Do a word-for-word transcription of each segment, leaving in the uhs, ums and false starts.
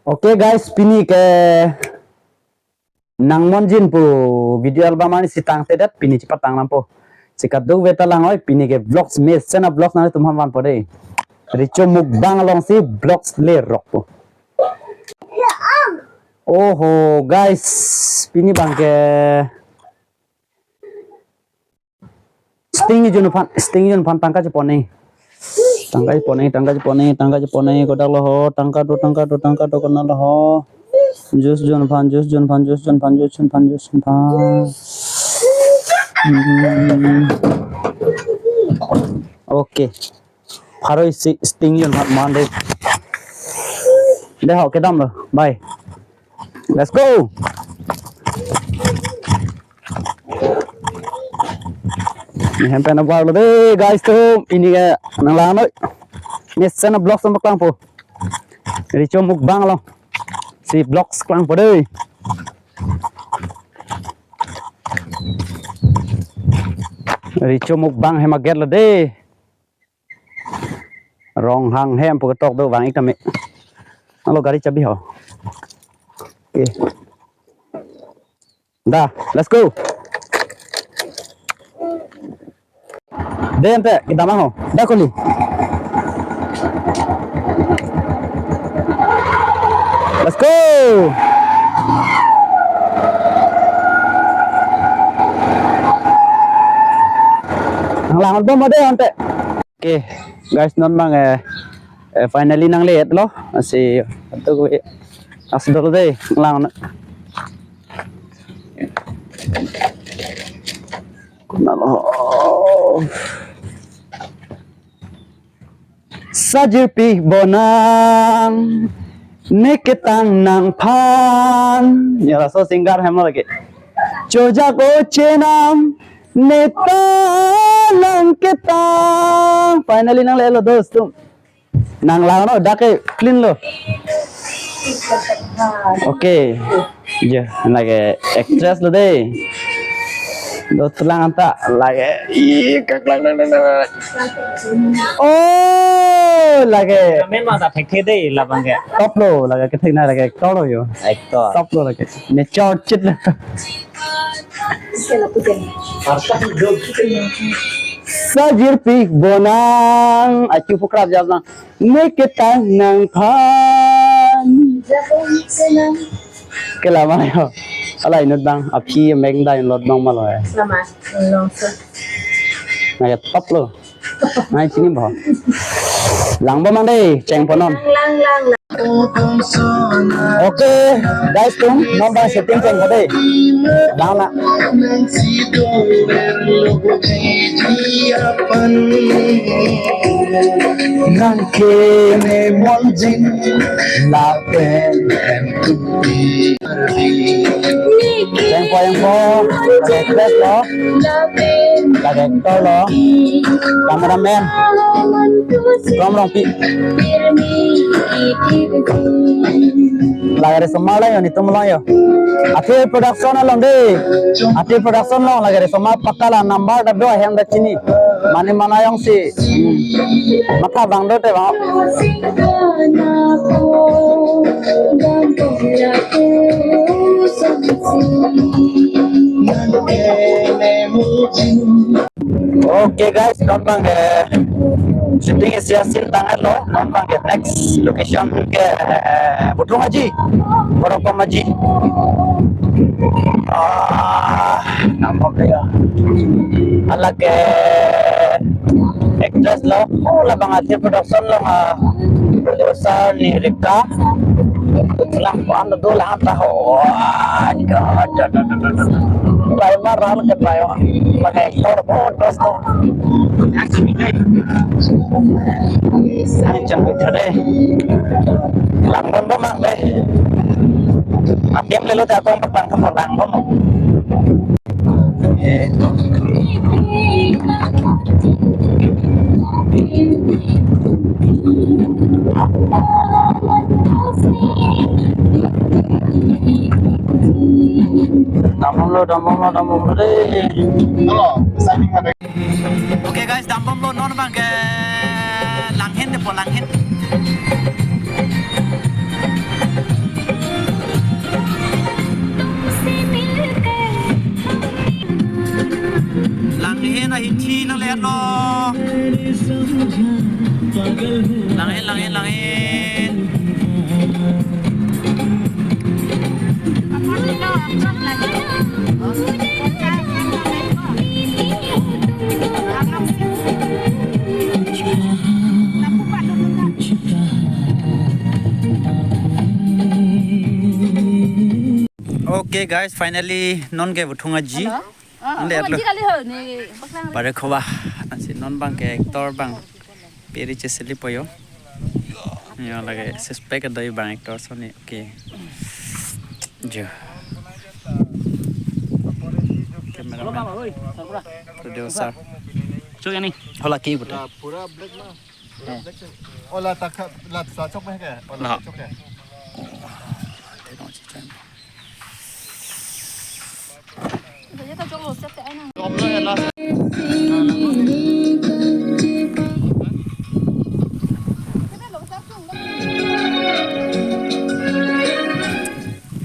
Okay guys, pini ke nangmonjin pu video album arni si tangtedet, pini chepatang nangpo. Si kadokave ta lang oi, pini ke vlogs, mesen a-vlogs nangtum aphan vanpo dei. Recho Mukbang alongsi vlogs lerokpo. Oho guys, pini abang ke Sting Yejun aphan, Sting Yejun aphan tangka chepon-e. Tangka chepon-e, tangka chepon-e, tangka chepon-e, kodak lo ho, tangka do, tangka do, tangka do, kona lo ho. Juice Jun aphan, Juice Jun aphan, Juice Jun aphan, Juice Jun aphan, Juice Jun aphan. Hmm. Okay. Pharo isi Sting Yejun aphan man dei. Dei ho, kedam lo. Bye. Let's go. Ni hem pen abar lo dei guys atum, pini ke nanglang noi. Mesen a-vlogs nangpaklangpo. Recho Mukbang alongsi vlogs klangpo dei. Recho Mukbang hem a-gate lo dei. Ronghang hem pu ketok do, vang-ik tame. Alo gari chabi ho. Okay. Da, let's go. Dei ante, kedam ho. Da koli. Let's go. Nanglang bom dei ante. Okay, guys, non abang eh, eh, finally nangle-et lo. Lasi atu ko eh, as dolo dei, lang na. Kona lo. Sajirpi bonang, ne ketang nangphan. Ya, laso singer hem lo lake. Chojak o chenam, ne ta nang ketang. Finally nangle-et lo dos atum. Nanglang no, dak ke clean lo. Okay. Ya, lake actress lo dei. Do tulang anta lake. Ih, kak lang lang lang lang. Oh, lake. Amen ma ta thekthe dei labang ke. Top lo, lake kethek na lake actor lo yo. Actor. Top lo lake. Mature chit lo. Sajirpi bonang, achu pukrap jap nang. Ne ketang nangphan. Ke lama yo. Ala inut bang, aphi meng da inut bang malo eh. Lama, long so. Na ya top lo. Nai chini bo. Lang bom dei, chengpon non. Lang, lang, lang. Okay, guys atum, non abang shooting chengpo dei. Lang na. Nang ke ne monjin lapen en tupi. Chengpo, chengpo. Lake actress lo. Lake actor lo. Cameraman Rom Rongpi. Lake risomar lo yo, netum lo yo. Athe Production along dei. Athe Production along lake risomar pakka la number ta do ahem ta chini. Mane mana jongsi. Hmm. Matha bang do te bang. Okay guys, non abang ke shooting isi asin tanglo, non abang ke next location ke eh, Butung Aji, Korokom Aji. Ah, namo kaya. Ala ke actress lo, oh, labang Athe Production lo, ah, producer Nirika. Lang ko ano do lang ta ho. Wah, God, da, da, da, da, da. Try ma ral ke try ma. Pakai actor ko terus ko. Ang chang ko thade. Lang bom bom mang dei. Atem lelo ta kong patang ko lang bom. Dambom lo, dambom lo, dambom lo dei. Hello, signing ada. Okay guys, dambom lo, non abang ke Langhin dei po, Langhin. Okay guys, finally non ke buthung aji. Hello. Ah, Ande oh, atlo. Ji kali ho ni, baklang. Pare khoba, nasi non bang ke actor bang. Peri cheseli poyo. Yo lagi suspect adoi bang actor soni. Okay. Jo. Cameraman. Producer. Chok ani. Hola ki bute. Pura black ma. Pura black. Ola takha lat sa chok ma ke. Ola. Nah. Chok ke.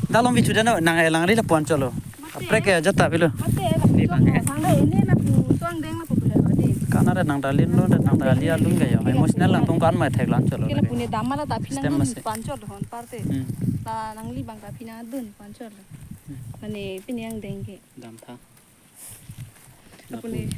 Dalong bichu dano nang elang ri lapuan cholo. Aprek ya jata bilo. Mate, la puchong ho, sang dai, ini la puchong deng la pu bela badi. Kana re nang dalin lo, nang dali alun gaya. Emotional lang tung kan mai thek lang cholo. Kila pune dam la ta phi nang Stem dun masih. Panchor hon parte. Hmm. La nangli bang ta phi nang dun panchor. Mane pini yang deng ke. Dam tha. Apuni.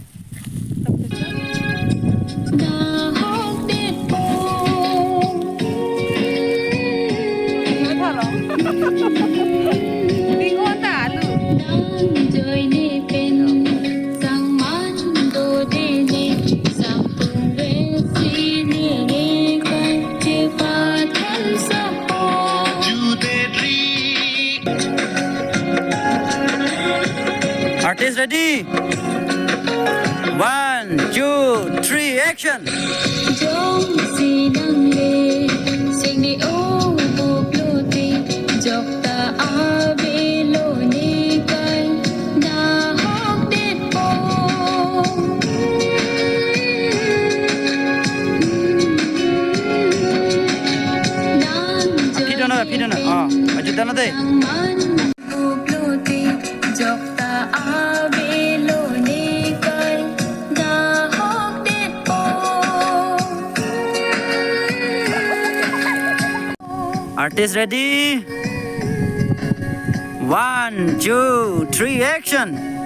Artist ready? One, two, three, action! Jongsi nangle singni o buklote jokta avelo ne kai dahok detpo. Aphi dono, aphi dono. Oh, aju dono de. Buklote jokta avelo ne kai dahok detpo. Artist ready? One, two, three, action!